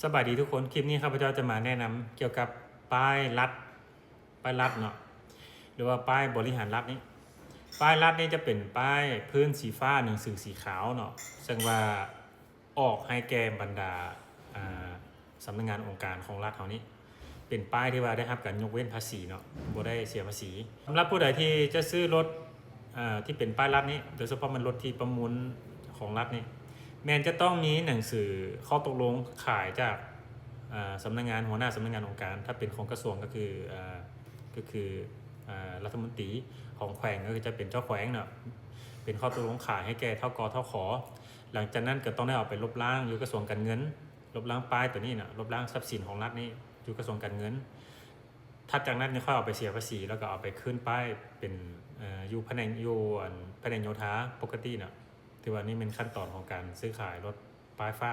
ສະບາຍດີທຸກຄົນ, ຄລິບນີ້ຂ້າພະເຈົ້າຈະມາແນະນຳກ່ຽວກັບປ້າຍລັດ, ປ້າຍລັດເນາະ ຫຼືວ່າປ້າຍບໍລິຫານລັດນີ້. ປ້າຍລັດນີ້ຈະເປັນປ້າຍພື້ນສີຟ້າ, ໜັງສືສີຂາວເນາະ, ເຊິ່ງວ່າອອກໃຫ້ແກ່ບັນດາ ອ່າ ສຳນັກງານອົງການຂອງລັດເຮົານີ້ ເປັນປ້າຍທີ່ວ່າໄດ້ຮັບການຍົກເວັ້ນພາສີເນາະ, ບໍ່ໄດ້ເສຍພາສີ. ສຳລັບຜູ້ໃດທີ່ຈະຊື້ລົດ ເອີ ທີ່ເປັນປ້າຍລັດນີ້ ໂດຍສະເພາະແມ່ນລົດທີ່ປະມູນຂອງລັດນີ້ ແມ່ນຈະຕ້ອງມີໜັງສືຂໍ້ຕົກລົງຂາຍຈາກ ເອີ ສຳນັກງານ ຫົວໜ້າສຳນັກງານອົງການ, ຖ້າເປັນຂອງກະຊວງກໍຄື ເອີ ກໍຄື ເອີ ລັດຖະມົນຕີ, ຂອງແຂວງກໍຄືຈະເປັນເຈົ້າແຂວງເນາະ, ເປັນຂໍ້ຕົກລົງຂາຍໃຫ້ແກ່ ທກ ທຂ. ຫຼັງຈາກນັ້ນກໍຕ້ອງໄດ້ເອົາໄປລົບລ້າງຢູ່ກະຊວງການເງິນ, ລົບລ້າງປ້າຍຕົວນີ້ນະ, ລົບລ້າງຊັບສິນຂອງລັດນີ້ຢູ່ກະຊວງການເງິນ. ຖັດຈາກນັ້ນຍັງຄ່ອຍເອົາໄປເສຍພາສີ ແລ້ວກໍເອົາໄປຄືນປ້າຍເປັນ ເອີ ຢູ່ພະແນກ ຢູ່ອັນພະແນກໂຍທາປົກກະຕິນະ. ຖືວ່ານີ້ແມ່ນຂັ້ນຕອນຂອງການຊື້ຂາຍລົດປ້າຍຟ້າ.